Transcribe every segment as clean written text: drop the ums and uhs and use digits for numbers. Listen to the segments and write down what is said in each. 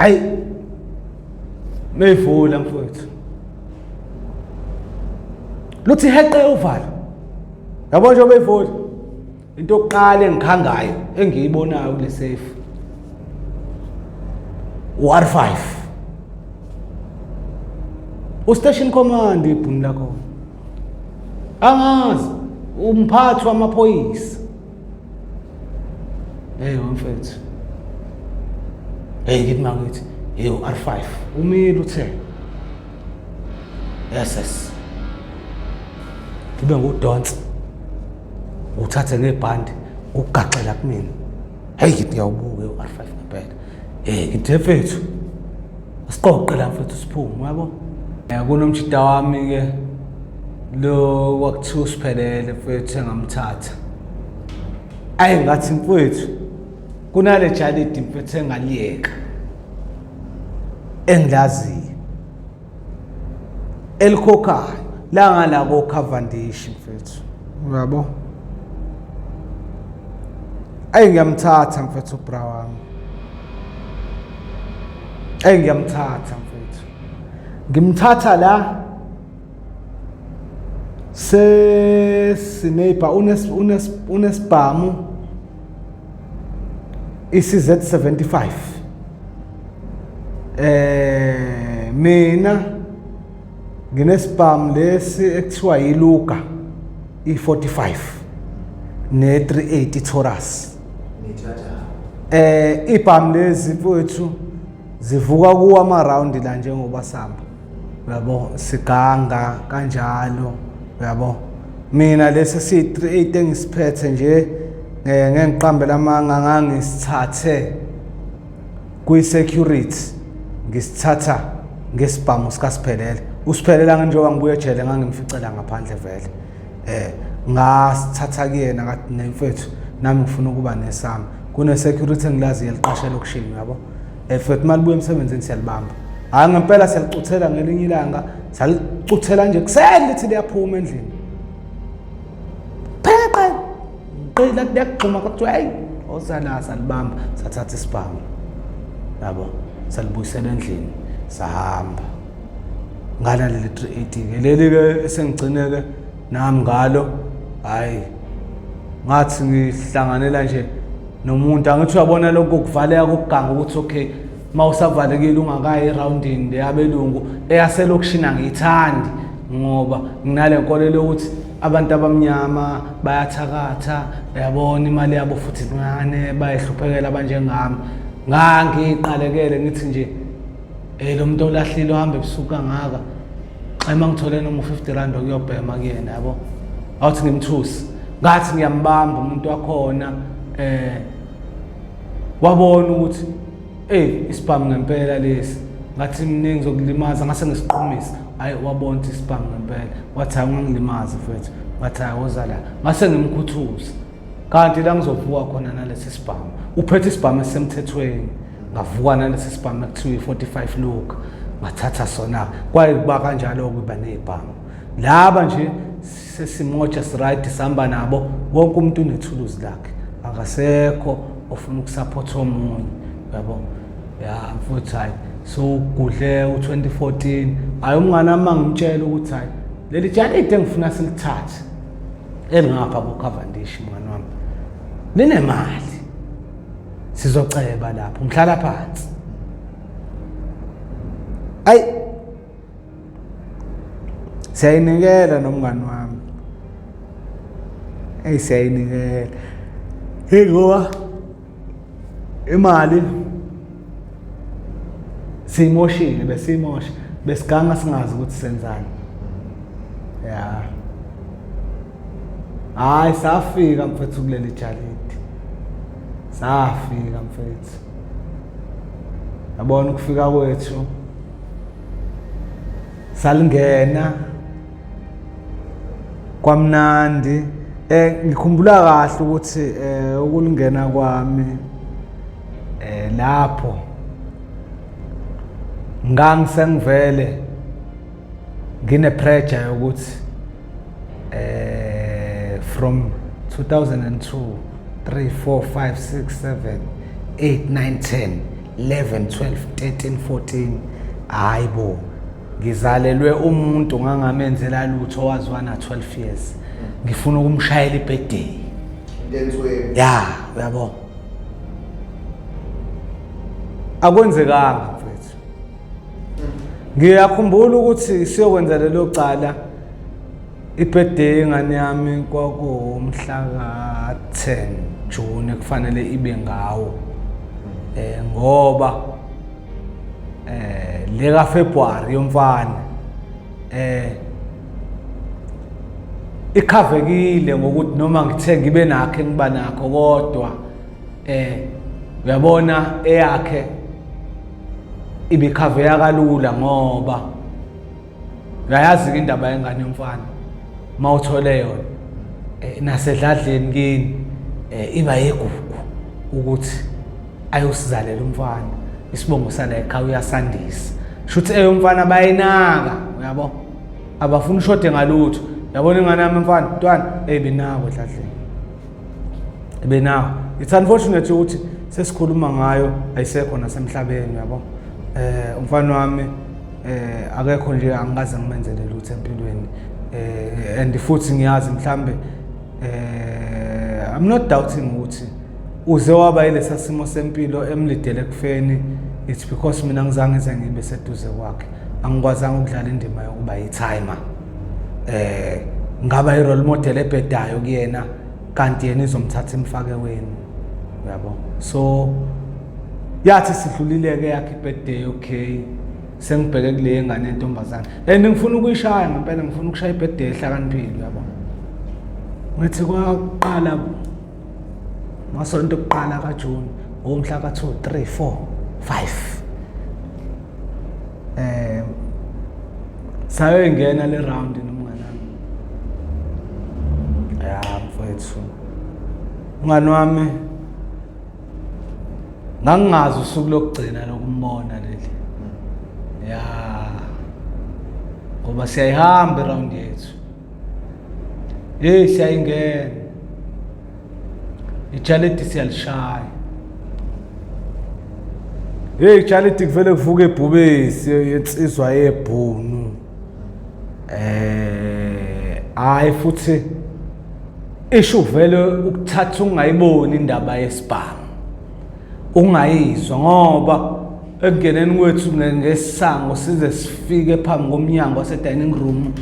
Hayi, meyivula mfowethu, luthi heqe uvalo, yabo nje beyivula. Into yokuqala engikhangayo engiyibonayo kule safe u-R5, ustation command, ibhunu lakho, angazi, umphathi wamaphoyisa. Hey mfethu, hey, ngithi mangithi hey, u-R5 umile, uthe yes, ngibe ngudonsa, uthathe ngebhandi, ugaxela kumina. Hey, ngithi ngiyawubuka u-R5 ngempela. Hey, ngithi mfethu, siqoqe la mfethu, siphume, yabo. Kunomjida wami ke lo kwakuthiwa usiphelele mfethu, engamthatha. Ayi, ngathi mfethu, kunale jalidi mfethu engaliyeka engilaziyo elikhokhayo la ngala koCavendish mfethu, uyabo. Ayi, ngiyamthatha mfethu ubra wami. Ayi, ngiyamthatha mfethu, ngimthatha la sesineighbor, unesibhamu iCZ 75. Mina nginesibhamu lesi ekuthiwa yiLuger i45 ne380 Taurus. Ibhamu lezi mfowethu zivuka kuwo ama round la njengoba samba, uyabo, siganga kanjalo, uyabo. Mina lesi si-38 engisiphethe nje, ngeke ngiqambe lamanga, ngangisithathe kwi-security, ngisithatha ngesibhamu sikaSiphelele. Usiphelela njengoba ngibuye ejele, ngangimficela ngaphandle vele. Ngasithatha kuyena, ngathi nemfethu, nami ngifuna ukuba nesami. Kune-security engilaziyo eliqashe elokishini, yabo. Futhi uma libuya emsebenzini siyalibamba. Hhayi, ngempela siyalicuthela. Ngelinye ilanga salicuthela nje kuseni, lithi liyaphuma endlini, pheqe qila, liyagxuma, kwathiwa hayi, osala. Salibamba, sathatha isibhamu, yabo, salibuyisela endlini, sahamba ngala leli 380 ke. Leli ke esengigcine ke nami ngalo. Hayi, ngathi ngihlanganela nje nomuntu, angithi uyabona lokho kuvaleka kokuganga, ukuthi okay, uma usavalekile ungakayi eroundini leyabelungu eyaselokishini, angiyithandi ngoba nginale nkolelo yokuthi abantu abamnyama bayathakatha, uyabona, imali yabo futhi incane, bayihluphekela abanjengami. Ngangiqalekele ngithi nje, lo muntu olahlile ohamba ebusuku kangaka, xa uma ngithole noma u-R50 okuyobhema kuyena, yabo, awuthi ngimthusi. Ngathi ngiyambamba umuntu wakhona, wabona ukuthi ey, isibhamu ngempela lesi. Ngathi mina ngizokulimaza, ngase ngisiqhumisa. Hayi, wabona ukuthi isibhamu ngempela, wathi hayi, ungangilimazi mfethu. Ngathi hayi, woza la. Ngase ngimkhuthuza, kanti la ngizovuka khona nalesi sibhamu, uphethe isibhamu esisemthethweni. Ngavuka nalesi sibhamu ekuthiwa i-45 Luger, ngathatha sona. Kwaye kuba kanjalo kuba nezibhamu laba nje sesimoja, siright, sihamba nabo. Wonke umuntu unethuluzi lakhe, akasekho ofuna ukusupport omunye, yabo. Ya mfuthu, hayi, so ugudle u-2014. Hayi, umngane wami angimtshela ukuthi hayi, leli jalidi engifuna silithathe elingapha ko-Cavendish, mngani wami, linemali, sizoceba lapho ngihlala phansi. Ayi, siyayinikela nomngani wami. Eyi, siyayinikela. Hey, ngoba imali siyimoshile, besiyimosha, besiganga singazi ukuthi senzani. Ya, hayi, safika mfethu kuleli jalidi, safika mfethu. Yabona, ukufika kwethu salingena kwamnandi. Ngikhumbula kahle ukuthi ukulingena kwami lapho ngangisengivele ngine pressure yokuthi from 2002, 3, 4, 5, 6, 7, 8, 9, 10. 11 12 13 14. Hayi bo, ngizalelwe umuntu ngangamenzela lutho waziwa na 12 years, ngifuna ukumshayela ibirthday. Into. Ya, uyabo, akwenzekanga mfethu. Ngiyakhumbula ukuthi siyokwenza lelo cala, ibirthday yengane yami kwakuwumhla ka-10 June, kufanele ibe ngawo, ngoba le ka February yomfana ikhavekile ngokuthi noma ngithe ngibe nakho engiba nakho, kodwa uyabona eyakhe ibikhaveka kalula, ngoba uyayazi ke indaba yengane yomfana, mawuthole yona nasedladleni kini, iba yegugu ukuthi ayosizalela umfana, isibongo sala ekhaya uyasandisa, shuthi eyomfana bayinaka, uyabo, abafuna ushode ngalutho. Yabona ingane yami mfana, ntwana ebinako edladleni, ebenako. It's unfortunate ukuthi sesikhuluma ngayo ayisekho nasemhlabeni, uyabo. Umfana wami akekho nje, angikaze ngimenzele lutho empilweni, and futhi ngiyazi mhlambe, I'm not doubting ukuthi uze waba yilesa simo sempilo emlidele kufeni, it's because mina ngizange ngize ngibe seduze kwakhe, angikwazanga ukudlala indima yokuba yi-timer, ngaba i-role model ebhedayo kuyena, kanti yena izomthatha imfake weni, uyabo. So yathi sidlulile-ke yakhe ibirthday, okay, sengibheke kule ngane yentombazane and ngifuna ukuyishaya ngempela, ngifuna ukushaya ibirthday ehlakaniphile, uyabo. Ngithi kwaqala masonto kuqala kaJune, ngomhla ka-2 3 4 5, sayoyingena le round nomngane wami. Ya mfowethu, umngane wami ngangingazi usuku lokugcina lokumbona leli, ya, ngoba siyayihamba iround yethu, hey, siyayingena ijaledi, siyalishaya. Hey, ijaledi kuvele kuvuka ebhubesi yensizwa yebhunu, hayi futhi isho vele ukuthatha ungayiboni indaba yesibhamu, ungayizwa, ngoba ekungeneni kwethu ngesango size sifike phambi komnyango wase-dining room,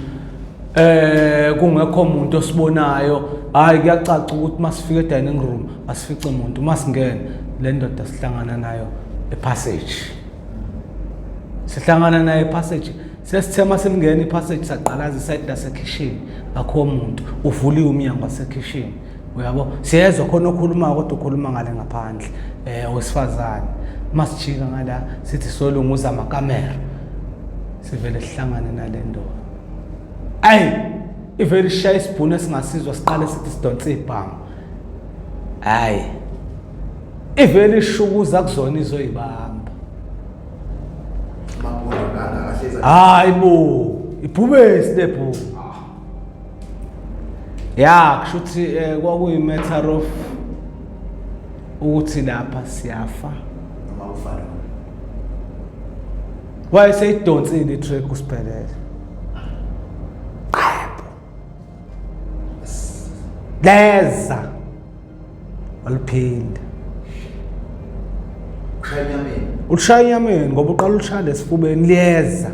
kungekho umuntu osibonayo. Hayi, kuyacaca ukuthi masifika e-dining room asifice umuntu. Masingena, le ndoda sihlangana nayo epassage, sihlangana nayo epassage. Sesithe masilingena ipassage, saqalaza iside lasekhishini, akho muntu, uvuliwe umnyango wasekhishini, uyabo. Siyezwa khona okhulumayo, kodwa ukhuluma ngale ngaphandle, owesifazane. Masijika ngala sithi solunguza amakamera, sivele sihlangane nale ndoda. Ayi, ivele ishaya isibhunu esingasizwa, siqale sithi sidonse ibhamu. Hayi, ivele ishukuza kuzona izoyibamba. Hayi bo, ibhubesi lebhu. Ya, kusho ukuthi kwakuyi matter of ukuthi lapha siyafa noma ufana. Wayeseyidonsile i-track usiphelele leza, waliphinda. Ushaya enyameni. Ulishaya enyameni, ngoba uqala ulishaya lesifubeni, liyeza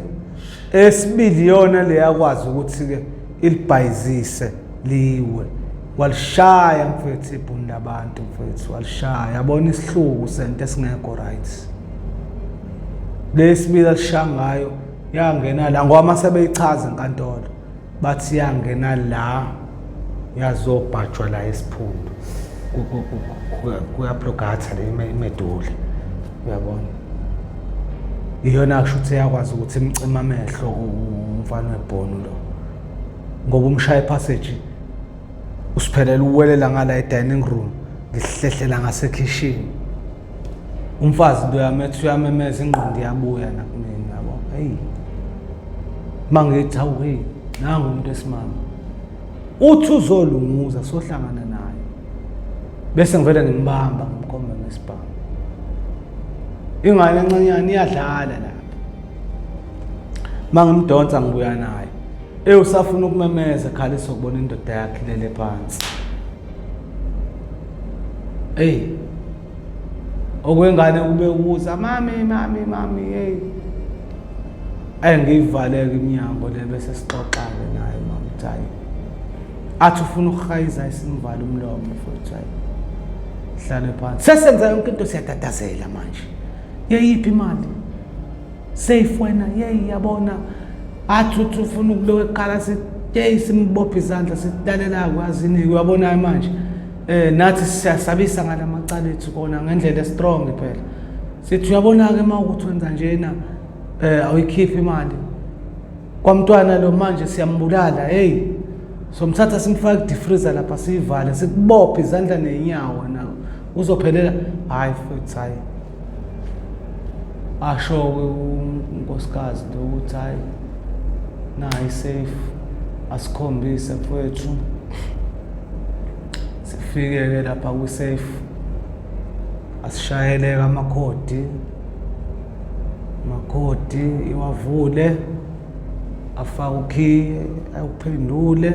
esibili, yona leyakwazi ukuthi-ke ilibhayizise liwe. Walishaya mfethu ibhunu labantu, mfethu, walishaya, yabona isihluku sento esingekho right. Lesibili alishaya ngayo yangena la, ngoba mase beyichaza enkantolo bathi yangena la, yazobhajwa la esiphundu, kuyablogatha le imeduli, uyabona. Iyona kusho ukuthi yakwazi ukuthi imcima amehlo umfana webhonu lo, ngoba umshaya passage usiphelela, uwelela ngala e-dining room, ngihlehlela ngasekhishini. Umfazi into yami ethi uyamemeza, ingqondo iyabuya nakumina, yabo. Hey, mangithi hawu, hey, nangu umuntu esimama uthi uzolunguza, sohlangana naye, bese ngivele ngimbamba, ngimkhombe ngesibhamu. Ingane encanyana iyadlala lapha. Mangimdonsa ngibuya naye. Ey usafuna ukumemeza khalisa ukubona indoda yakhe ilele phansi. Ey okwengane kube ukuza mami mami mami hey. Ayi ngiyivaleke iminyango le bese sixoxa-ke naye mama ukuthi hayi athi ufuna ukuhayiza isimvala umlomo futhi hayi hlale phansi sesenza yonke into siyatatazela manje yeyiphi imali safe wena yeyi yabona athi uthi ufuna ukuloku ekhala sithi yeyi simbophe izandla silalela kwazinike uyabonayo manje um nathi siyasabisa ngala macala ethu kona ngendlela estrong phela sithi uyabona-ke uma ukuthi wenza njena um awuyikhiphi imali kwamntwana lo manje siyambulala hey somthatha simfake kudifriza lapha siyivale sikubophe izandla ney'nyawo na uzophelela hhayi futhi hhayi asho-ke unkosikazi lo ukuthi hhayi nayi isafe asikhombise mfowethu sifike-ke lapha kwi-safe asishayeleke amakhodi amakhodi iwavule afake ukhiye ayuphendule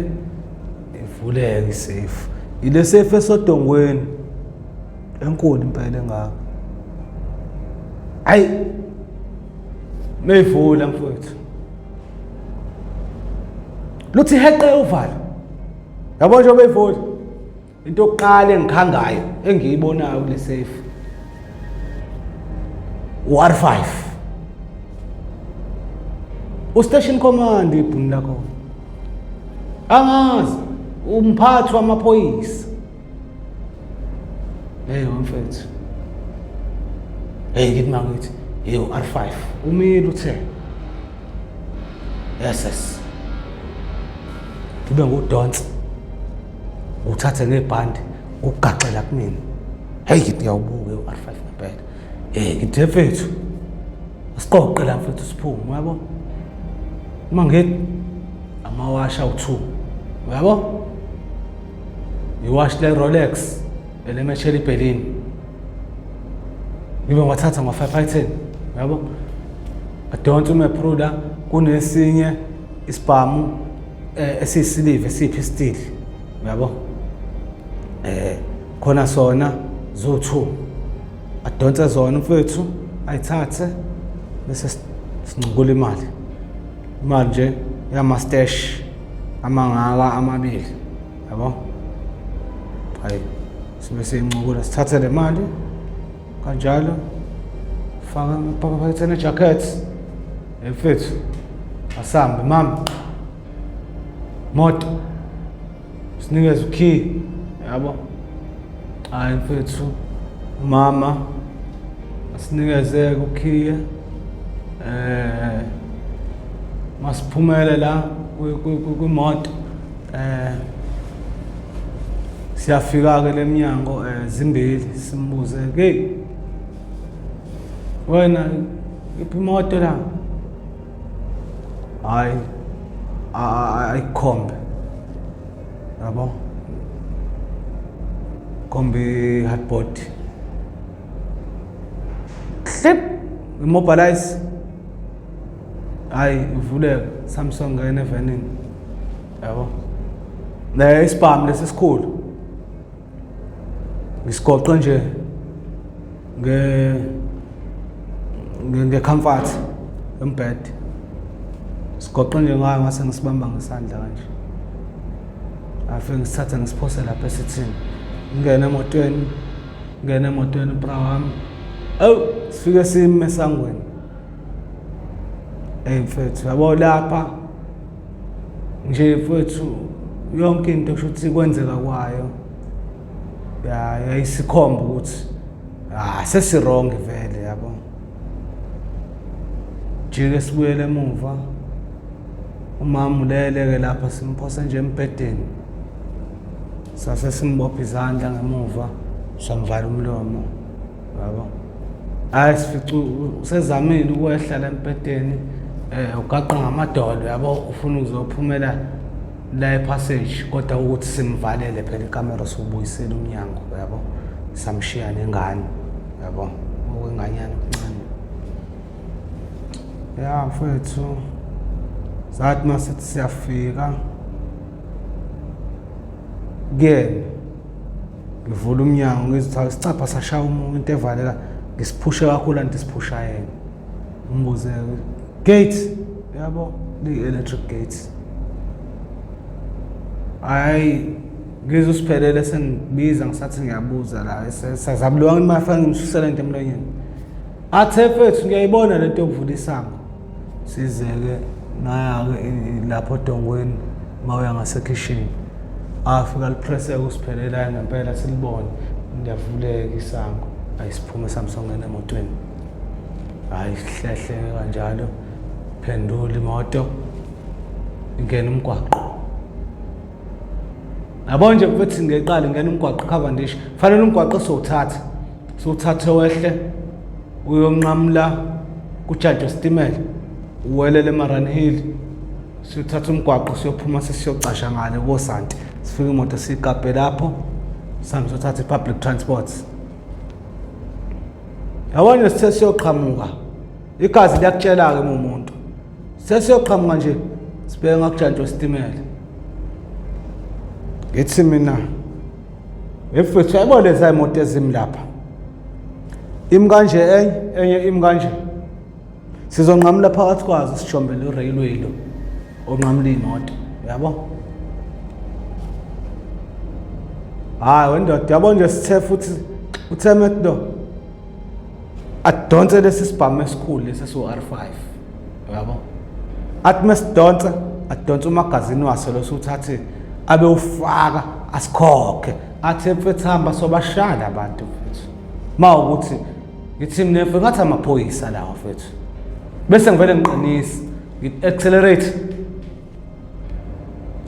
ivuleke isefu ile sefu esodongweni enkulu impela engaka hayi meyivula mfowethu luthi heqe uvalo yabo nje beyivula Into yokuqala engikhangayo engiyibonayo kule safe u-R5 ustation command ibhunu lakho angazi umphathi wamaphoyisa hey mfethu hey ngithi mangithi hey u-R5 umile uthe yes yes kube ngudonsa uthathe ngebhande ukugaxela kumina heyi ngithi ngiyawubuka u-R five ngempela um ngithe mfethu asiqoqe la mfethu siphume uyabo uma ngithi amawashi awu-two uyabo iwashi le-rolex elemeshela ibhelini ngibe ngiwathatha ngo-five by ten uyabo adonse umephruda kunesinye isibhamu eh, esiyisiliva esiyipistili uyabo eh khona sona zo2 adonse zona mfethu ayithathe bese sincukula imali imali nje yama stash amangaka amabili yabo hayi sibe siyincukula sithathe le mali kanjalo faka amaphakethene jackets mfethu asambe mama moto sinikeze ukey yabo hayi mfethu umama asinikeze ukhiye eh masiphumele la kwimoto eh siyafika ke leminyango eh zimbili simbuze ke wena iphi imoto la hayi ayikhombe yabo khombe hardboard clip immobilize hayi ivuleka Samsung ngene evenini yabo le isibhamu lesikhulu ngisigoqe nje nge nge-comfort yombhede sigoqe nje ngayo ngase ngisibamba ngesandla kanje afike ngisithathe ngisiphose lapha esithini ngingene emotweni ngene emotweni ubra wami awu sifike sime esangweni eyi mfethu yabo lapha nje mfethu yonke into kusho ukuthi kwenzeka kwayo ya yayisikhomba ukuthi ah sesiwrong vele yabo jike sibuyele emuva umama ulele ke lapha simphose nje embhedeni sase simbopha izandla ngemuva samvala umlomo yabo hayi sifica usezamile ukwehla la embhedeni eh ugaqa ngamadolo yabo ufuna ukuzophumela la epassage kodwa ukuthi simvalele phela ikamera siwubuyisele umnyango yabo samshiya nengane yabo okwenganyana okuncane. Ya mfethu, sathi masithi siyafika kuyena, ngivula umnyango ngizitha isicabha sashaya umuntu into evaleka, ngisiphushe kakhulu anti siphusha yena. Ngibuze gate, yabo li-electric gate. Hayi, ngizwe usiphelele sengibiza, ngisathi ngiyabuza la sazabuliwa ngithi mafika ngimsusela into emlonyeni. Athe mfethu ngiyayibona lento yokuvula isango. Size-ke naya-ke lapho odongweni uma uya ngasekhishini. Afika lipresseke usiphelele ngempela silibone. Liyavuleka isango. Ayisiphume samsongena emotweni. Hayi sihlehle kanjalo. Phendula imoto. Ingena umgwaqo. Yabo nje mfethu ngeqala ingena umgwaqo Cavendish. Fanele umgwaqo sowuthatha. Sowuthathe wehle uyonqamula kujantshi wesitimela uwelele eMaran Hill. Siyothatha umgwaqo siyophuma sesiyocasha ngale koSanti. Sifike imoto siyikabhe lapho. Sihambe siyothatha i-public transport. Yabona nje sithe siyoqhamuka. Igazi liyakutshela-ke uma umuntu. Sithe siyoqhamuka nje sibheke ngakujantshi wesitimela. Ngithi mina mfethu yayibona lezi imoto ezimi lapha. Imi kanje enye, enye imi kanje. Sizonqamula phakathi kwazo sijombele urailway lo onqamula imoto, uyabo? Hayi wendoda, yabo nje sithe futhi uthe methi lo adonse lesi sibhamu esikhulu lesi esiwu-R5, uyabo? Athi mesidonsa adonse umagazini waso lo siwuthathe abe ufaka asikhokhe, athi mfethu hamba sobashaya abantu mfethu. Ma ukuthi ngithi mina mfethu ngathi amaphoyisa lawa mfethu, bese ngivele ngiqinise ngithi accelerate.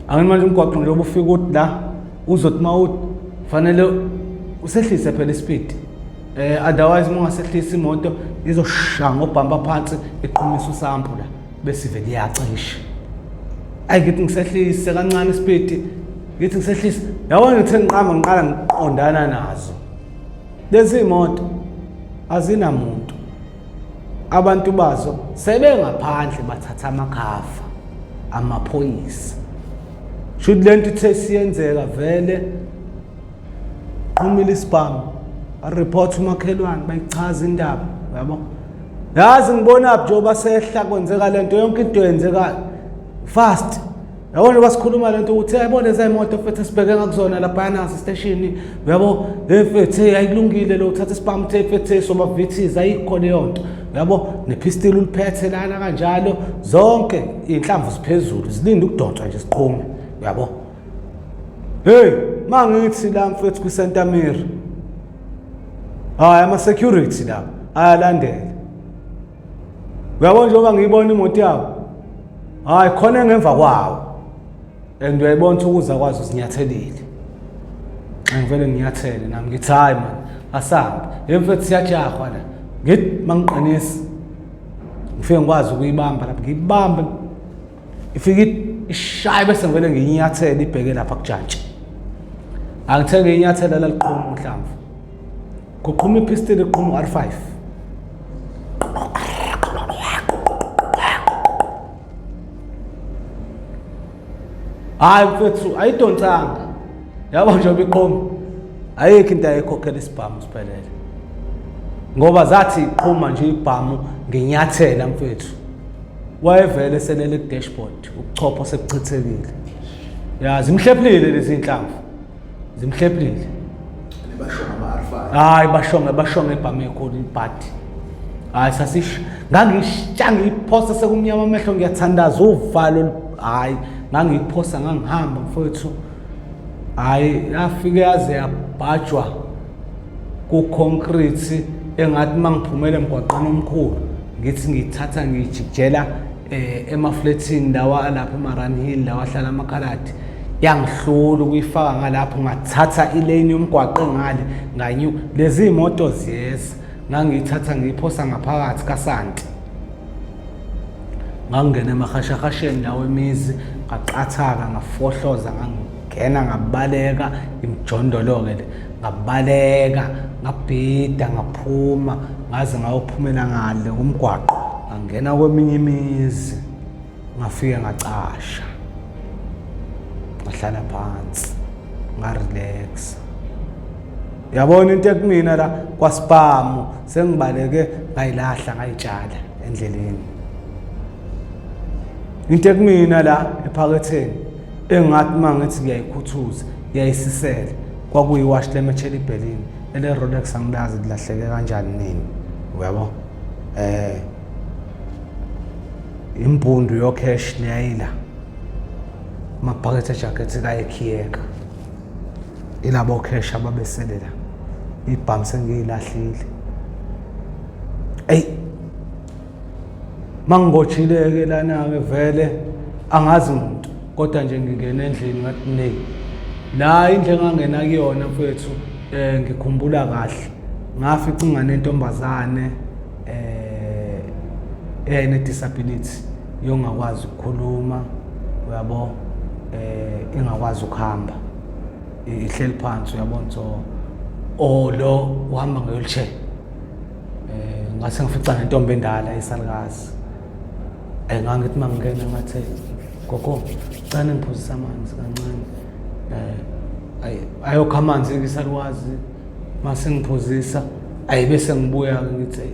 Angini manje umgwaqo njengoba ufika uthi la uzothi uma uthi fanele usehlise phela ispeed, otherwise uma ungasehlisa imoto izoshaya ngobhampa phansi iqhumisa usampu la bese ivele iyacisha. Ayi ngithi ngisehlise kancane ispeed, ngithi ngisehlise, yabona ngithe ngiqamba ngiqala ngiqondana nazo lezi moto azinamuntu, abantu bazo sebengaphandle bathatha amakhafa amaphoyisa. Shuthi lento ithe siyenzeka vele qhumile isibhamu, areport umakhelwane, bayichaza indaba, uyabo? Yazi ngibona njengoba sehla kwenzeka lento yonke into yenzeka fast. Yabo nje basikhuluma lento ukuthi ayibone lezi imoto mfethu esibheke ngakuzona lapha naso station, uyabo? Hey mfethu, hey ayikulungile lo uthatha isibhamu uthe mfethu sobavithiza ayikho leyo nto, uyabo? Nepistol uliphethe lana kanjalo, zonke inhlamvu ziphezulu zilinde ukudonswa nje siqhume, uyabo? Hey mangithi la mfethu kwi-Santa Mary, hayi ama security la ayalandela, uyabo? Njengoba ngiyibona imoto yabo, hayi khona ngemva kwawo and uyayibona ukuthi ukuza kwazo zinyathelile. Ngivele nginyathele nami ngithi hayi man asambe le mfethu siyajahwa la. Ngithi mangiqinisa ngifike ngikwazi ukuyibamba lapha, ngiyibambe ifike ishaye bese ngivele ngiyinyathele ibheke lapha kujantshi. Angithe ngiyinyathela laliqhuma uhlamvu, kuqhuma ipistol, iqhuma u-R5. Hayi mfethu ayidonsanga, yabo njengoba iqhuma ayikho into ayikhokhela isibhamu siphelele, ngoba zathi iqhuma nje ibhamu nginyathela mfethu wayevele selele ku-dashboard, ubuchopho sekuchithekile. Ya zimhlephulile lezi nhlamvu, zimhlephulile. Hayi bashonge bashonge ibhamu ekhulu ibhadi. Hayi sasisho ngangisha ngiyiphosa sekumnyama amehlo ngiyathandaza uvalo. Hayi ngangiyiphosa ngangihamba mfowethu, hayi yafike yaze yabhajwa ku-concrete engathi uma ngiphumele emgwaqeni omkhulu ngithi ngiyithatha ngiyijikijela emaflethini lawa alapha emaran hill lawa ahlala amakhaladi, yangihlula ukuyifaka ngalapho, ngathatha ilane yomgwaqo engale nganyuka lezi moto ziyeza, ngangiyithatha ngiyiphosa ngaphakathi kasanti, ngangena emahashahasheni lawo emizi, ngaqathaka ngafohloza ngangena ngabaleka imijondolo-ke le, ngabaleka ngabhida ngaphuma ngaze ngayophumela ngale kumgwaqo, ngangena. Ngangena kweminye imizi ngafike ngacasha. Ngahlala phansi ngarelax. Yabona into ekumina la kwasibhamu sengibaleke ngayilahla ngayitshala endleleni. Into ekumina la ephaketheni engathi uma ngithi ngiyayikhuthuza ngiyayisisela kwakuyiwashi lemethela ibhelini ele Rolex angilazi lilahleke kanjani nini uyabo eh impundu yo cash leyayila amabhakethe ejakhethi kayekhiyeka ilabo cash ababesele la ibhamu sengiyilahlile eyi Mangibotshile-ke lana-ke vele angazi muntu kodwa nje ngingena endlini ngathi ne la indlu engangena kuyona mfethu eh ngikhumbula kahle ngafica ingane entombazane eh eyayine disability yongakwazi ukukhuluma uyabo eh ingakwazi ukuhamba ihleli phansi uyabona so oh lo uhamba nge-wheelchair eh ngase ngifica nentombi endala isalukazi eh ngangithi mangingena ngathi gogo cela ngiphuzisa amanzi kancane eh ayi ayokha amanzi ke isalukazi mase ngiphuzisa ayi bese ngibuya ke ngithi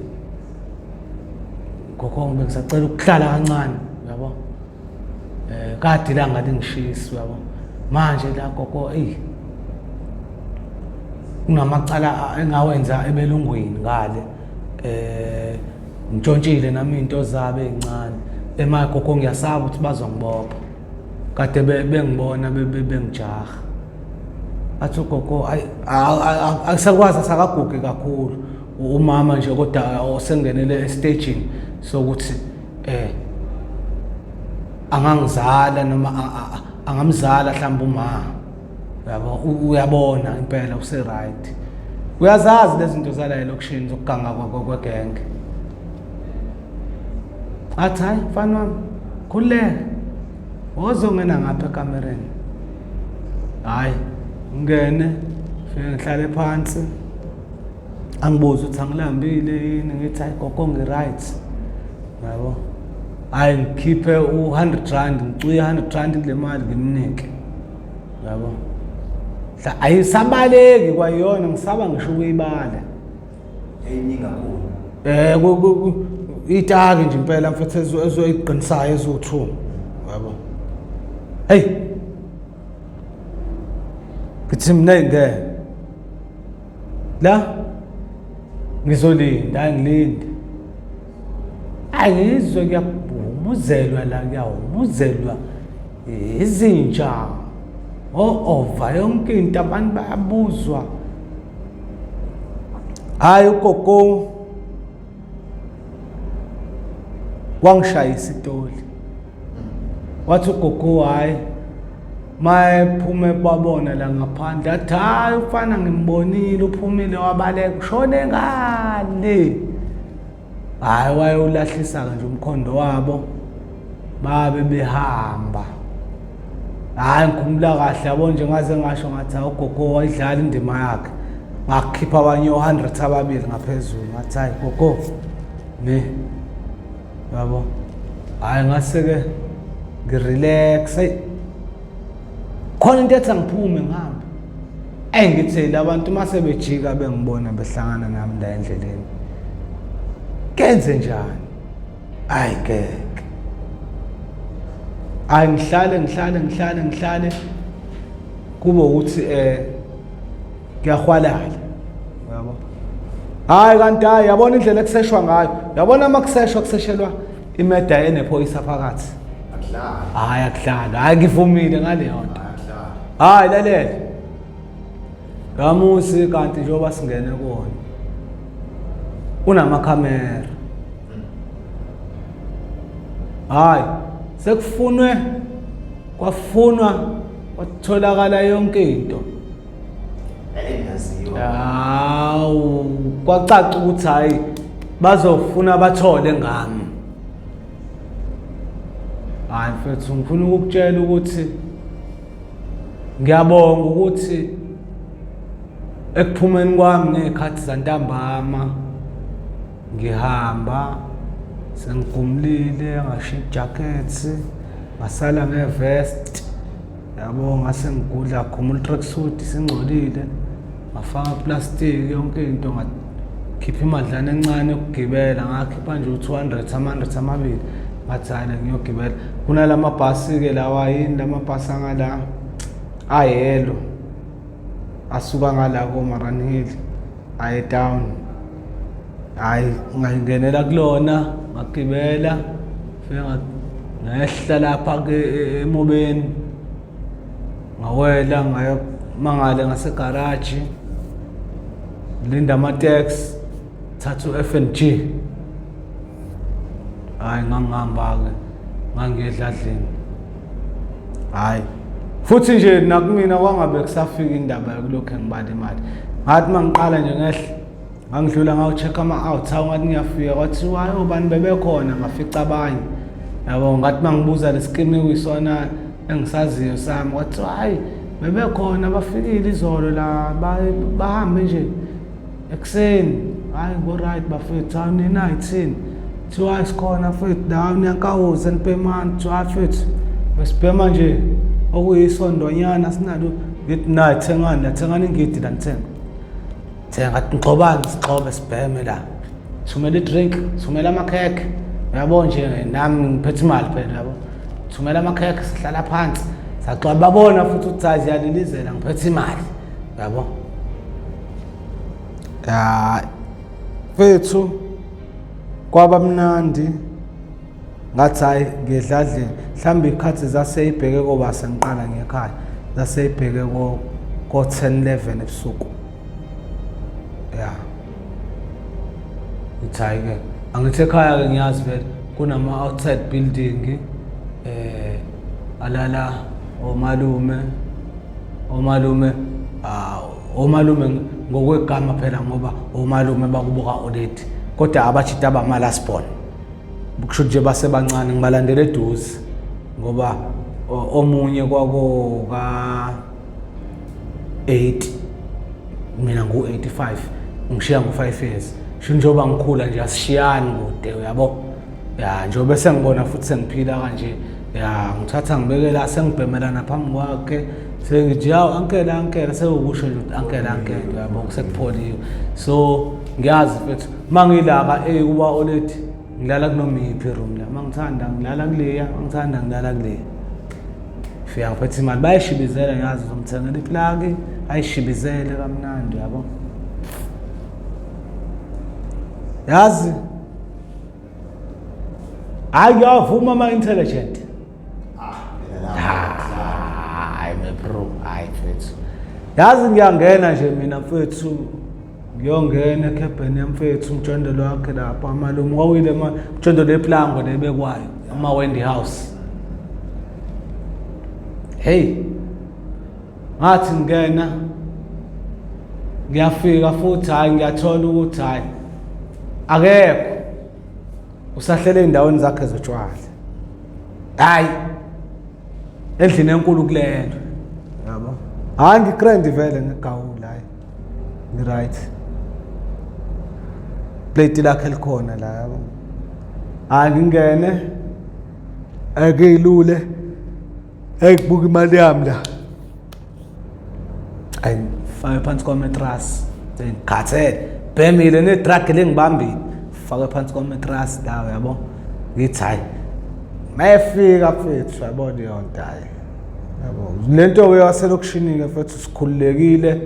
gogo ngibe ngisacela ukuhlala kancane uyabo eh kade ilanga lingishisa uyabo manje la gogo eyi kunamacala engawenza ebelungwini ngale eh ngitshontshile nami into zabo ezincane emagogo ngiyasaba ukuthi bazongibopha kade bengibona bengijaha athi ugogo ayi akusakwazi asakagugi kakhulu umama nje kodwa osengenele estagini sokuthi eh angangizala noma angamzala mhlawumbe uma uyabo uyabona impela use right uyazazi lezi zinto zala elokishini zokuganga kwegenge athi hayi mfana wami khululeka wozongena ngapha ekamereni hayi ngene fike ngihlale phansi angibuze ukuthi angilambile yini ngithi hayi gogo ngi-right yabo hayi ngikhiphe u-hundred rand ngicuye i-hundred rand kule mali ngimnike yabo ayisabaleki kwayona ngisaba ngisho ukuyibala eyiningi kakhulu eh itaki nje impela mfethu ezoyiqinisayo eziwu-two yabo hey ngithi mina ngeke la ngizolinda hayi ngilinde angizwe kuyahumuzelwa la kuyahumuzelwa izinja o-ova yonke into abantu bayabuzwa hhayi ugogo wangishayisa itoli wathi ugogo hhayi mayephume babona la ngaphandle athi hhayi ufana ngimbonile uphumile wabaleka ushone ngale hhayi wayewulahlisa-ke nje umkhondo wabo babe behamba hhayi ngikhumbula kahle yabo nje ngaze ngasho ngathi hawu ugogo wayidlala indima yakhe ngakhipha abanye o-hundred ababili ngaphezulu ngathi hhayi gogo ne yabo hhayi ngase-ke ngirelax eyi khona into ethi angiphume ngihambe eyi ngithi labantu uma sebejika bengibona behlangana nami la endleleni kenze njani ayi ngeke ayi ngihlale ngihlale ngihlale ngihlale kube ukuthi eh kuyahwalala uyabo hayi kanti hayi yabona indlela ekuseshwa ngayo yabona uma kuseshwa kuseshelwa imeda enephoyisa phakathi hayi akudlalwa hayi ngivumile ngaleyo nto hayi lalela Kamusi kanti njengoba singene kuwona unamakhamera hayi sekufunwe kwafunwa kwatholakala yonke into hawu kwacaca ukuthi hayi bazofuna bathole ngami hayi mfethu ngifuna ukukutshela ukuthi Ngiyabonga ukuthi ekuphumeni kwami ngey'khathi zantambama ngihamba Sengigumlile ngashiya ijacket, ngasala ngevest. Yabo ngase ngigudla khumula i-tracksuit singcolile. Ngafaka plastiki yonke into ngakhipha imadlana encane yokugibela ngakhipha nje u-200 ama-100 amabili ngathi hhayi la ngiyogibela. Kunalamabhasi-ke lawa yini lamabhasi angala ayelo asuka ngala ko-Maran Hill aye town. Hhayi ngayingenela kulona ngagibela fike ngehla lapha-ke emobeni ngawela ngayomangale ngasegaraji linda ama-taxi thatha u-F and G. Hhayi ngangihamba-ke ngangiya edladleni. Hhayi futhi nje nakumina kwangabe kusafika indaba yokulokhu ngibala imali. Ngathi uma ngiqala nje ngehla ngangidlula ngawu-check ama-out hawu ngathi ngiyafika kwathiwa hayi obani bebekhona ngafica abanye. Yabo ngathi uma ngibuza le skimu ekuyisona engisaziyo sami kwathiwa hhayi bebekhona bafikile izolo la bahambe nje ekuseni. Hhayi ngo-right bafethu, hawu nina ayithini? Kuthiwa hayi sikhona mfethu la niyankawuza nibhemani. Kuthiwa hayi mfethu besibhema nje okuyisondonyana sinalo. Ngithi nayi thengani la, thengani ingidi la nithenga. Thenga ngathi nigxobani sigxobe sibheme la. Thumela i-drink, thumela amakhekhe. Uyabo nje nami ngiphethe imali phela yabo. Thumela amakhekhe sihlala phansi. Saxoxa babona futhi ukuthi hayi ziyalilizela ngiphethe imali. Yabo. Ya mfethu kwaba mnandi ngathi hayi ngedladleni mhlawumbe ikhathi zaseyibheke koba sengiqala ngekhaya zaseyibheke ko 10 11 ebusuku ya ngithi hayi ke angithi ekhaya ke ngiyazi vele kunama outside building eh alala omalume omalume omalume ngokwegama phela ngoba omalume bakubuka already kodwa abajita abama-last born kusho nje basebancane ngibalandela eduze ngoba omunye kwako ka 8 mina ngu-85 ngishiya ngo-5 years sho njengoba ngikhula nje asishiyani kude uyabo ya njengoba sengibona futhi sengiphila kanje ya ngithatha ngibeke la sengibhemelana phambi kwakhe sengithi yawu ankela ankela sewukusho nje ukuthi ankela ankela uyabo sekupholiwe so ngiyazi mfethu uma ngilaka eyi kuba olethi ngilala kunoma iyiphi iroom la uma ngithanda ngilala kuleya uma ngithanda ngilala kuleya fika ngiphethe imali bayishibizela ngiyazi uzomthengela iplaki ayishibizele kamnandi yabo yazi hayi kuyavuma ama-intelligent hayi me bro hayi mfethu yazi ngiyangena nje mina mfethu ngiyongena ekhebheni yamfethu umjondolo wakhe lapho amalume kwawile umjondolo eplango lebekwayo ama-wendy house hey ngathi ngingena ngiyafika futhi hhayi ngiyathola ukuthi hhayi akekho usahlele ey'ndaweni zakhe zotshwala hhayi endlini enkulu kulelo yabo hhayi ngigrand vele ngigawula hhayi ngi-right plate lakhe likhona la yabo hhayi ngingene akeyilule Hey kubuka imali yami la. Ayi fake phansi kwamatras. Ngikhathele. Bhemile ne drug lengibambile. Fake phansi kwamatras la uyabo. Ngithi hayi. Mayefika mfethu yabo leyo nto hayi. Yabo lento ke yaselokishini ke mfethu sikhululekile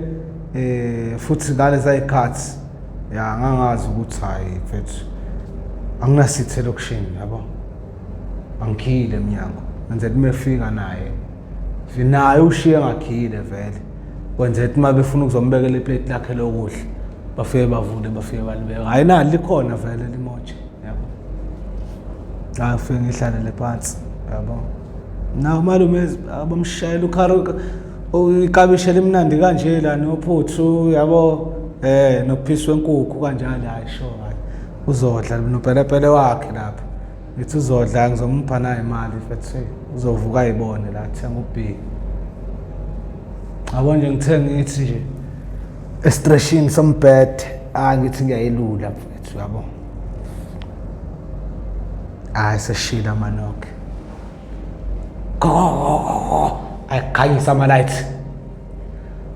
eh futhi ngaleza ikhathi ya ngangazi ukuthi hayi mfethu anginasithe elokishini yabo. Angikhiyile emnyango ngenzela uma efika naye naye ushiye engakhiyile vele kwenzela ukuthi uma befuna ukuzombekela iplate lakhe lokudla bafike bavule bafike balibeka hhayi nali likhona vele limoja yabo hayi ngifike ngihlalele phansi yabo naw malume abamshayela ukhari ikabishi elimnandi kanje la nophuthu yabo eh nokuphiswa enkukhu kanjalo hayi sure hayi uzodla nopelepele wakhe lapha ngithi uzodla ngizomupha nayo imali mfethu uzovuka ayibone la thenga ubhi yabo nje ngithe ngithi nje estreshini sombhede ah ngithi ngiyayilula mfethu yabo Hayi, seshila amanokhe. Go! Ayikhanyisa ama-lights.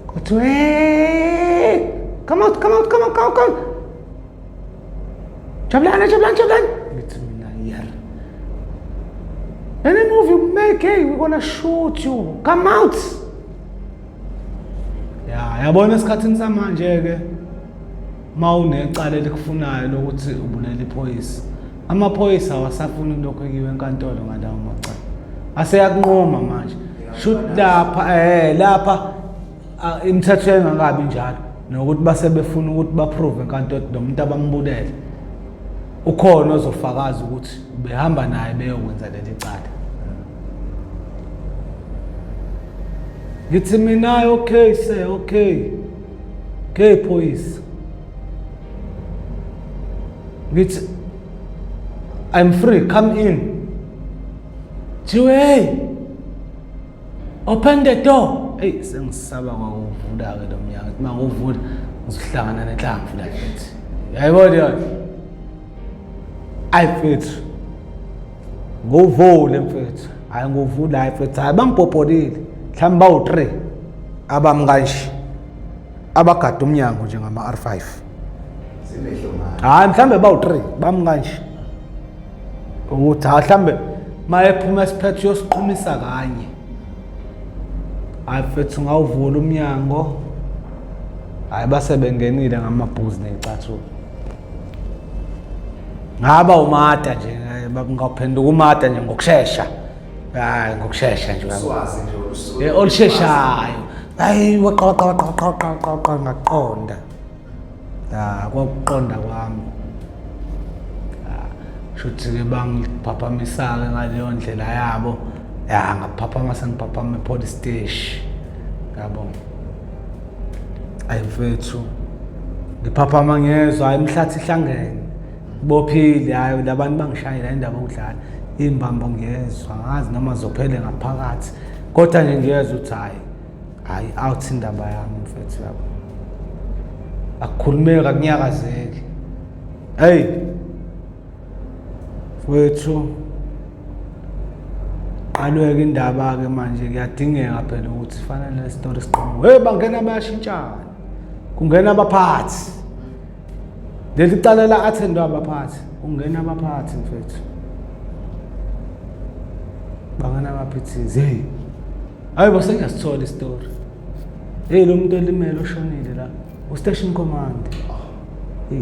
Kuthiwa, hey! Come out, come out, come out, come out, come out. Jabulani, Jabulani, Jabulani. Ngithi mina, yeah. Any move you make, hey, we're gonna shoot you. Come out. Ya, yabona esikhathini samanje ke mawunecala elikufunayo lokuthi ubulele iphoyisa. Amaphoyisa awasafuni lokho ekiwe enkantolo ngalawo macala. Aseyakunqoma manje. Shoot lapha lapha imithetho yayingakabi njalo nokuthi base befuna ukuthi baprove enkantolo lo muntu abambulele ukhona ozofakaza ukuthi behamba naye beyokwenza leli cala. Ngithi mina, okay sir, okay. Okay phoyisa. Ngithi I'm free, come in. Thiwe, hey. Open the door. Hey, sengisaba kwakuvula ke lo mnyango. Ngithi manguvula ngizohlangana nenhlamvu la ngithi. Yayibona yona. Ayi mfethu. Nguvule mfethu. Hayi nguvula, hayi mfethu. Hayi bangibhobholile. Mhlawumbe bawu-3 abami kanje. Abagada umnyango nje ngama R5. Hayi mhlawumbe bawu-3 bami kanje. Ukuthi hayi mhlawumbe mayephuma esiphethe uyosiqhumisa kanye. Hayi mfethu ngawuvula umnyango. Hayi base bengenile ngamabhuzi ney'cathulo. Ngaba umata nje, ngawuphenduka umata nje ngokushesha. Hayi ngokushesha nje. Uswazi nje olusuke. Olusheshayo. Hayi waqa waqa waqa waqa waqa waqa waqa ngaqonda. Ya, kwakuqonda kwami. Shuthi-ke bangiphaphamisa-ke ngaleyo ndlela yabo. Ya, ngaphaphama sengiphaphama e-police station. Yabo. Ayi mfethu. Ngiphaphama ngezwa hayi imhlathi ihlangene. Bophile hayi labantu bangishayela indaba yokudlala. Imbambo ngiyezwa ngazi noma zophele ngaphakathi. Kodwa nje ngiyezwa ukuthi hayi hayi out indaba yami mfethu yabo. Akukhulumeki, akunyakazeki. Hey mfethu, qalweke indaba ke manje, kuyadingeka phela ukuthi fanele le story siqhamuke. Hey, bangena bayashintshana, kungena abaphathi. Leli cala la attendwa abaphathi, kungena abaphathi mfethu, bangena abaphithizi. Hey hayi bo, sengiyasithola isitori. Hey, lo muntu olimele oshonile la u-station command. Hey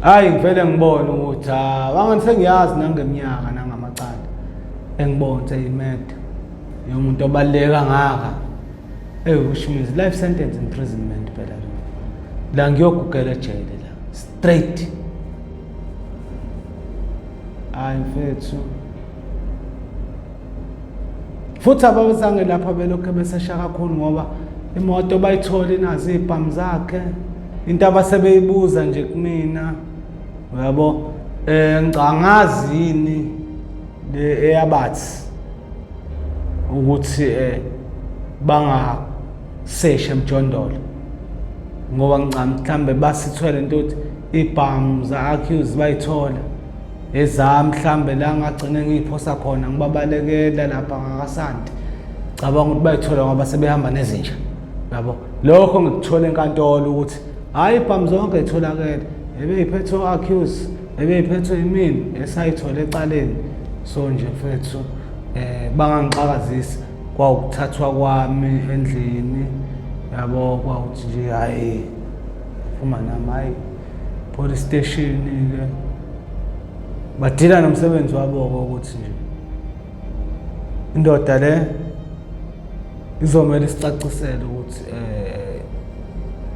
hayi, ngivele ngibone ukuthi ha, sengiyazi nangeminyaka nangamacala engibona ukuthi ayimede yomuntu obaluleke kangaka. Hey, which means life sentence imprisonment phela la, ngiyogugela ejele la straight. Hayi mfethu, futhi ababezange lapha belokhu besesha kakhulu ngoba imoto bayithola inazo iy'bhamu zakhe. Into abasebeyibuza nje kumina, uyabo, ngicangazi yini le eyabathi ukuthi bangasesha emjondolo, ngoba ngicabanga mhlambe basithwele into ukuthi ibhamu za-accuse bayithola ezami, mhlambe la ngagcine ngiyiphosa khona ngibabalekela lapha ngakasanti. Cabanga ukuthi bayithola ngoba sebehamba nezinja yabo. Lokho ngikuthola enkantolo ukuthi hhayi, ibhamu zonke itholakele ebeyiphethe o-accuse, ebeyiphethwe yimina esayithola ecaleni. So nje mfethu, bangangixakazisi kwawukuthathwa kwami endlini yabo, kwawukuthi nje hayi phuma nami, hayi police station ke badila nomsebenzi wabo ukuthi nje indoda le izomele isicacisele ukuthi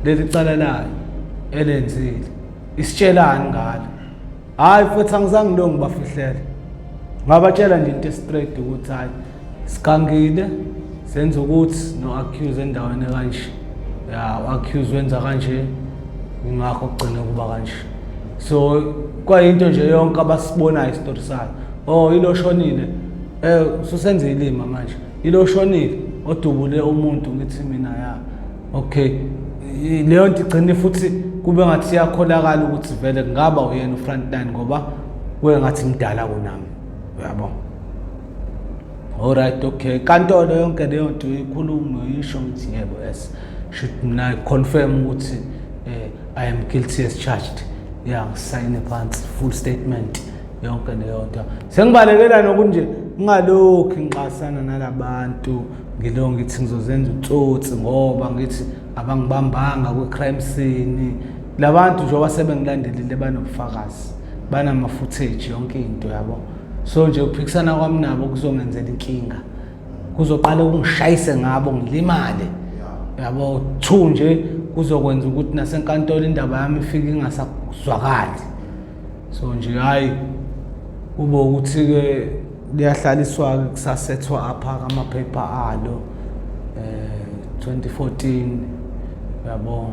leli cala layo elenzile isitshelani ngalo. Hayi futhi angizange lo ngibafihlele, ngabatshela nje into straight ukuthi hayi sigangile, senza ukuthi no accuse endaweni kanje, ya accuse wenza kanje, ingakho kugcine kuba kanje. So kwayinto nje yonke abasibonayo isitori sayo. Oh, ilo shonile, ususenza ilima manje, ilo shonile odubule umuntu. Ngithi mina ya, okay, leyo nto igcine futhi kube ngathi iyakholakala ukuthi vele kungaba uyena u-frontline ngoba Kuye ngathi mdala kunami, uyabo. Alright, okay, kantolo yonke leyo nto ikhulume isho ngithi yebo, yes, should mina confirm ukuthi I am guilty as charged. Ya, ngisayine phansi full statement yonke leyo nto. Sengibalekela nokunje ngingalokhu ngixasana nalabantu, ngilo ngithi ngizozenza utsotsi ngoba ngithi abangibambanga kwi-crime scene. Labantu njengoba sebengilandelile banobufakazi, banama-footage, yonke into, yabo. So nje ukuphikisana kwami nabo kuzongenzela inkinga, kuzoqala kungishayise ngabo ngilimale, yabo. Two nje kuzokwenza ukuthi nasenkantolo indaba yami ifike ingasazwakali. So nje hayi, kube ukuthi-ke liyahlaliswa-ke, kusasethwa apha amaphepha alo 2014, yabo,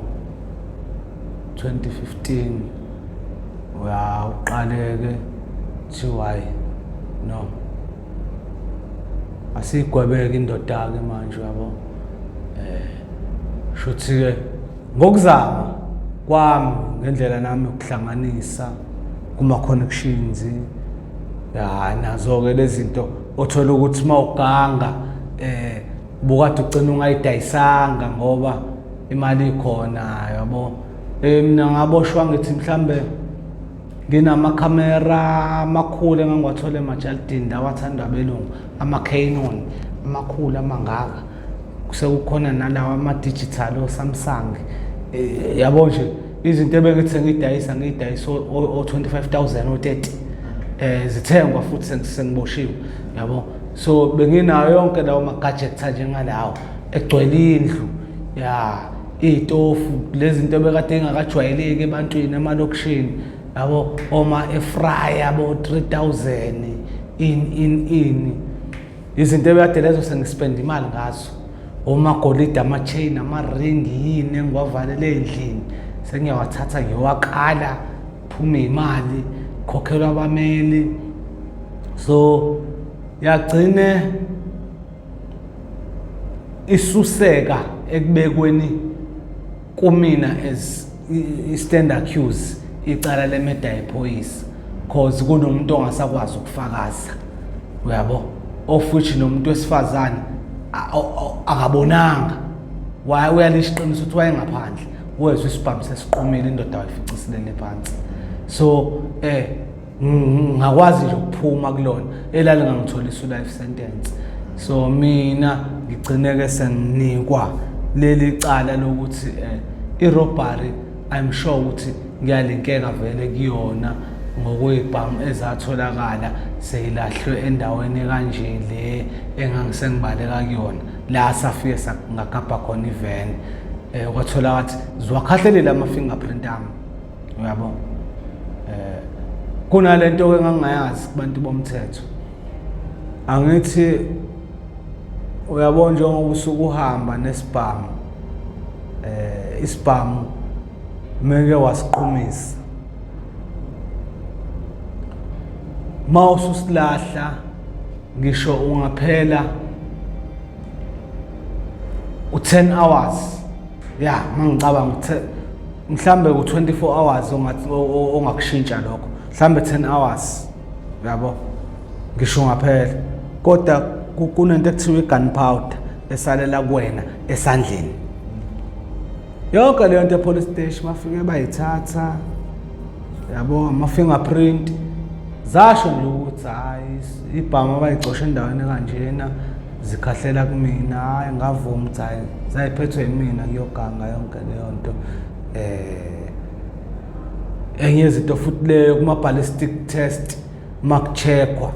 2015 uyawuqaleke kuthiwa hayi no, asigwebeke indoda-ke manje, uyabo. Shuthi-ke ngokuzama kwami ngendlela nami yokuhlanganisa kuma-connections ya nazo-ke lezi zinto othola ukuthi uma uganga bukade ugcina ungayidayisanga ngoba imali ikhona, yabo. Mina ngaboshwa ngithi mhlambe nginamakhamera amakhulu engangiwathola emajalidini lawa athandwa abelungu, ama-Canon amakhulu amangaka, sekukhona nalawa ama-digital o-Samsung, yabo nje izinto ebengithi ngidayisa ngiyidayisa o-25,000, o-30, zithengwa futhi sengiboshiwe, yabo. So benginayo yonke lawo ma-gadgets anjengalawo egcwele indlu ya iy'tofu, lezi zinto ebekade engakajwayeleki ebantwini emalokishini, yabo, oma air fryer bo 3000 in izinto ebekade lezo sengispenda imali ngazo, omagolide, ama-chain, ama-ring, yini engiwavalele ey'ndlini sengiyawathatha ngiyowakala, phume imali, khokhelwa abameli. So yagcine isuseka ekubekweni kumina as i-stand accused icala lemurder yephoyisa, cause kunomuntu ongasakwazi ukufakaza, uyabo, of which nomuntu wesifazane akabonanga, uyalisho iqiniso ukuthi wayengaphandle, wezwa isibhamu sesiqhumile, indoda wayifica phansi. So ngakwazi nje ukuphuma kulona elalingangitholisa u-life sentence. So mina ngigcine-ke senginikwa leli cala lokuthi i-robbery. I'm sure ukuthi ngiyalinkeka vele kuyona ngokwey'bhamu ezatholakala seyilahlwe endaweni kanje le engangisengibaleka kuyona, la safike ngagabha khona iveni, kwatholakala ukuthi ziwakhahlelela ama-fingerprint ami, uyabo. Kunalento ke engangingayazi kubantu bomthetho, angithi uyabona njengoba usuke uhamba nesibhamu, isibhamu meke wasiqhumisa, mawususilahla ngisho ungaphela u10 hours, ya, mangicabanga mhlambe ku24 hours ongakushintsha lokho, mhlambe 10 hours, yabo, ngisho ngaphela, kodwa kunento ekuthiwa i-gunpowder esalela kuwena esandleni. Yonke leyo nto e-police station bafike bayithatha, yabo, ama-fingerprint zasho nje ukuthi hhayi, ibhamu abayicosha endaweni kanjena zikhahlela kumina. Hhayi, ngavuma ukuthi hhayi, zayiphethwe yimina kuyoganga yonke leyo nto. Enye izinto futhi leyo kuma-ballistic test, maku-check-wa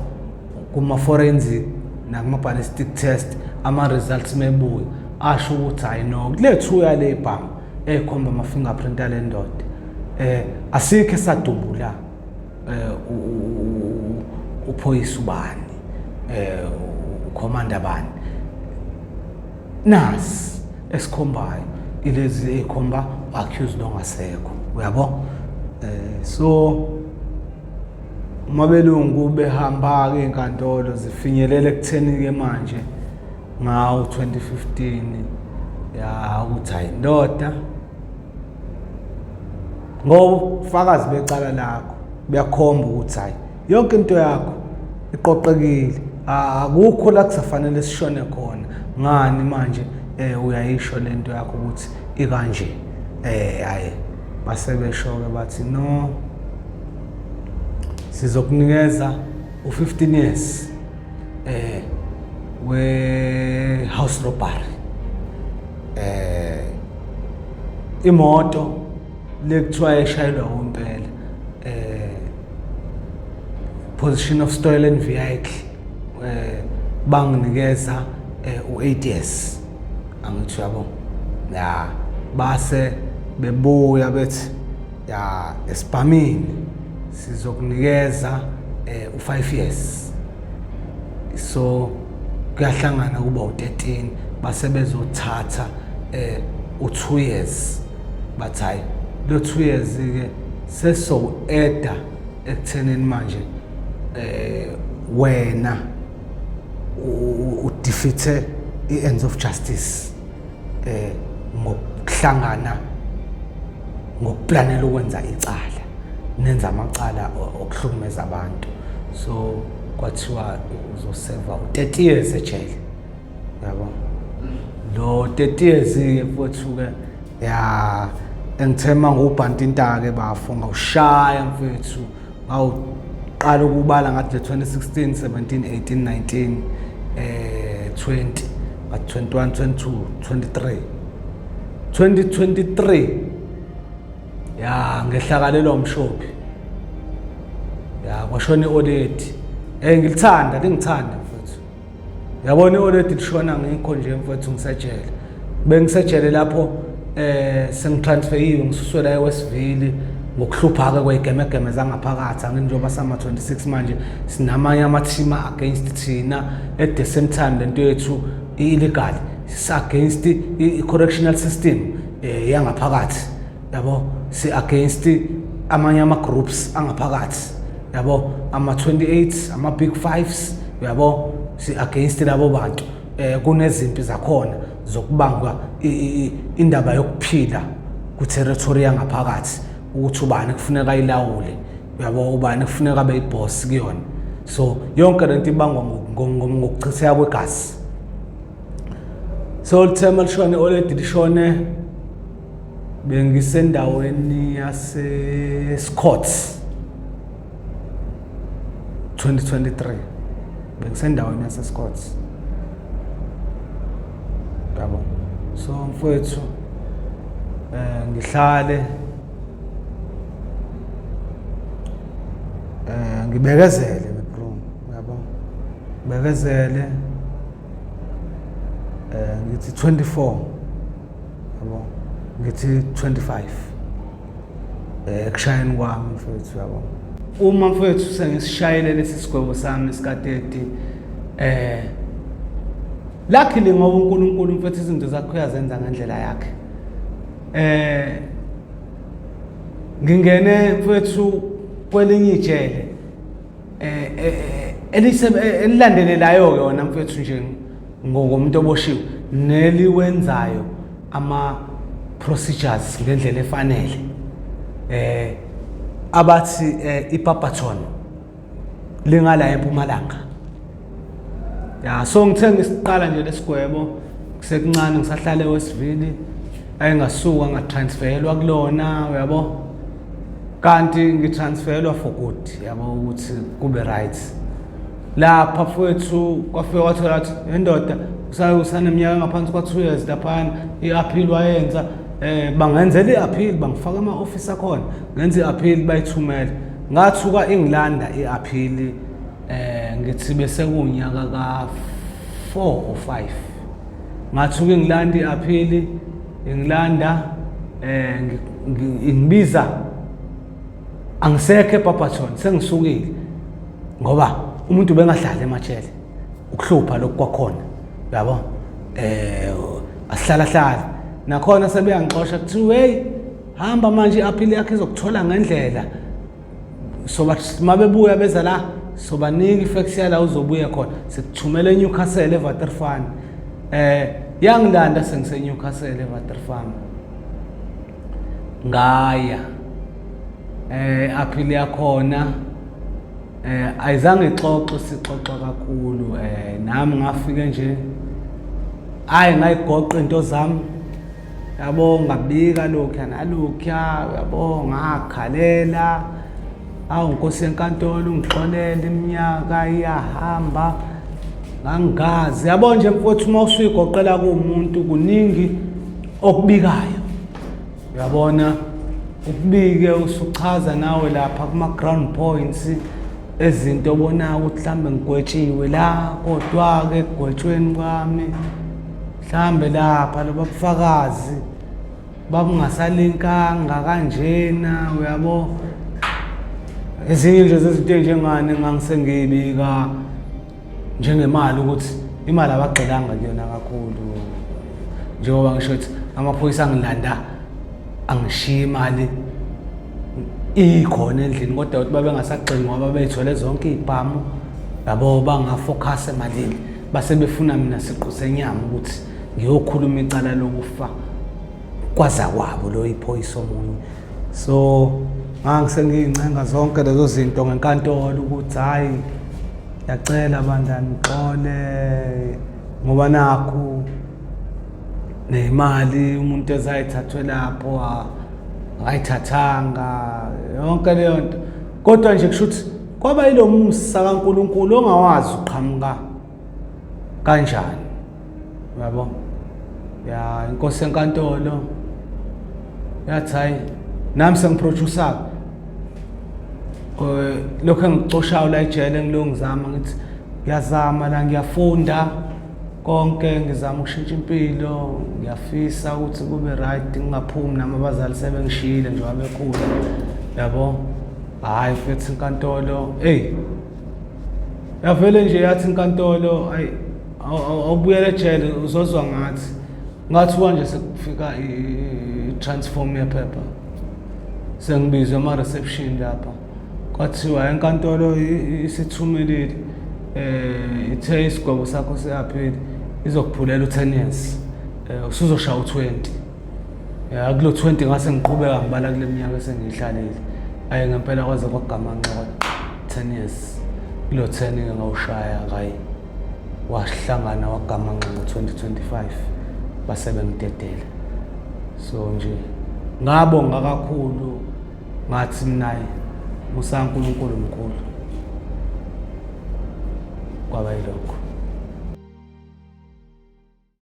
kuma-forensic nakuma-ballistic test, ama-results mebuya asho ukuthi hayi no, kulethuya le bhamu ekhomba ama-fingerprint ale ndoda, asikho esadubula uphoyisa ubani, ukhomanda bani, nasi esikhombayo ilezi ezikhomba accused ongasekho, uyabo. So uma belungu behamba ke inkantolo zifinyelela ekutheni ke manje ngawo 2015 ya ukuthi hayi ndoda, ngoba ubufakazi becala lakho buyakhomba ukuthi hayi. Yonke into yakho iqoqekile, akukho la kusafanele sishone khona. Ngani manje uyayisho lento yakho ukuthi ikanje? Hayi, base besho-ke bathi no, sizokunikeza u-15 years we house robbery. Imoto lekuthiwa eshayelwa wompela, possession of stolen vehicle, banginikeza u8 years, angithi yabo. Ya, base bebuya bethi ya, esibhamini sizokunikeza u5 years, so kuyahlangana kuba u13. Base bezothatha u2 years, bathi hayi, lo 2 years ke seso eda ekuthenini manje wena udefeat i-ends of justice ngokuhlangana, ngokuplanela ukwenza icala, nenza amacala okuhlukumeza abantu. So kwathiwa uzoseva u-30 years ejele, yabo. Lo 30 years ke mfowethu ke, ya, engithema ngubhantinta ke bafo, ngawushaya mfethu, ngawuqala ukubala ngathi le 2016, 17, 18, 19, 20, ngathi 21, 22, 23, 2023. Ya, ngehlakalelwa umshophi, ya, kwashona i-old lady. Ngilithanda, lingithanda mfethu, yabona, i-old lady lishona ngikho nje mfethu, ngisejele, bengisejele lapho sengitransferiwe, ngisuswe la eWestville ngokuhlupha-ke kweyigemegeme zangaphakathi. Angithi njengoba sama-26 manje sinamanye amathima against thina, at the same time lento yethu i-illegal, si-against i-correctional system yangaphakathi, yabo, si-against amanye ama-groups angaphakathi, yabo, ama-28, ama-big fives, yabo, si-against labo bantu. Kunezimpi zakhona zokubangwa indaba yokuphila ku-territory yangaphakathi, ukuthi ubani kufuneka ayilawule, uyabo, ubani kufuneka abe iboss kuyona. So yonke lento ibangwa ngokuchitheka kwegazi. So lithema lishone old lady, lishone bengisendaweni yase-Scots 2023, bengisendaweni yase-Scots, yabo. So mfowethu, ngihlale ngibekezele bro, yabo, bekezele. Ngithi 24, yabo, ngithi 25 ekushayeni kwami mfowethu, yabo. Uma mfowethu sengisishayile lesi sigwebo sami sika 30, luckily, ngoba uNkulunkulu mfowethu izinto zakhe uyazenza ngendlela yakhe, ngingene mfowethu kwelinye ijele elilandelelayo ke wona mfowethu nje ngomuntu oboshiwe neliwenzayo ama procedures ngendlela efanele, abathi iBarberton, lingala eMpumalanga. Ya, so ngithe ngisiqala nje lesigwebo kusekuncane, ngisahlale eWestville, ayengasuka ngatransferelwa kulona, uyabo, kanti ngitransferelwa for good, yabo, ukuthi kube right lapha mfowethu. Kwafika kwathola ukuthi indoda usaneminyaka ngaphansi kwa-2 years laphana, i-appeal wayenza, bangenzela i-appeal, bangifaka ama-office akhona, ngenza i-appeal, bayithumela. Ngathuka ingilanda i-appeal, ngithi bese kunyaka ka 4 or 5, ngathuka ingilanda i-appeal, ingilanda, ingibiza, angisekho eBarberton, sengisukile, ngoba umuntu bengahlali emajele, ukuhlupha lokhu kwakhona, uyabo. Asihlala hlala nakhona, sebeyangixosha, kuthiwa hey, hamba manje, i-appeal yakho izokuthola ngendlela. So bathi mabebuya beza la, sobanika ifax yala uzobuya khona, sikuthumela eNewcastle, eWaterfan. Yangilanda sengise Newcastle, eWaterfan. Ngaya appeal yakhona. Ayizange ixoxe sixoxa kakhulu nami ngafike nje ayi ngayigoqa into zami yabo ngabika lokhuya nalokhuya yabo ngakhalela awu nkosi yenkantolo ungixolele iminyaka iyahamba ngangazi yabo nje mfowethu uma usuyigoqela kuwumuntu kuningi okubikayo uyabona ukubike usuchaza nawe lapha kuma-ground points ezinto obonayo ukuthi mhlawumbe ngigwetshiwe la kodwa-ke ekugwetshweni kwami mhlawumbe lapha loba bufakazi babungasalinkanga kanjena uyabo ezinye nje zezinto ey'njengane engangisengiyibika njengemali ukuthi imali abagxilanga kuyona kakhulu njengoba ngisho ukuthi amaphoyisa angilanda angishiya imali ikhona endlini kodwa ukuthi babengasagxili ngoba beyithwele zonke iy'bhamu yabo bangafokhasa emalini base befuna mina siqu senyama ukuthi ngiyokhuluma icala lokufa kwazakwabo lo iphoyisa omunye so ngangisengiyincenga zonke lezo zinto ngenkantolo ukuthi hhayi ngiyacela bandla nixole ngoba nakhu nemali umuntu ezayithathwe lapho akayithathanga yonke leyo nto kodwa nje kusho ukuthi kwaba yilo musa kaNkulunkulu ongawazi uqhamuka kanjani uyabo ya inkosi enkantolo yathi hayi nami sengiproducer eh lokho engikucoshayo la ejele ngilo ngizama ngithi ngiyazama la ngiyafunda konke ngizama ukushintsha impilo ngiyafisa ukuthi kube right ngingaphumi nami abazali sebengishiyile njengoba bekhula yabo hhayi futhi inkantolo eyi yavele nje yathi inkantolo ayi awubuyele ejele uzozwa ngathi ngathiwa nje sekufika i-transform yephepha sengibizwe ama-reception lapha kwathiwa enkantolo isithumelile eh ithe isigwebo sakho siyaphila izokuphulela u-10 years eh usuzoshaya u-20 ya kulo 20 ngase ngiqhubeka ngibala kule minyaka esengiyihlalile ayi ngempela kwaze kwagamanxa kwa 10 years kulo 10 ke ngawushaya kayi wahlangana wagamanxa ngo-2025 base bengidedela so nje ngabonga kakhulu ngathi mina musa uNkulunkulu mkhulu kwaba yilokho.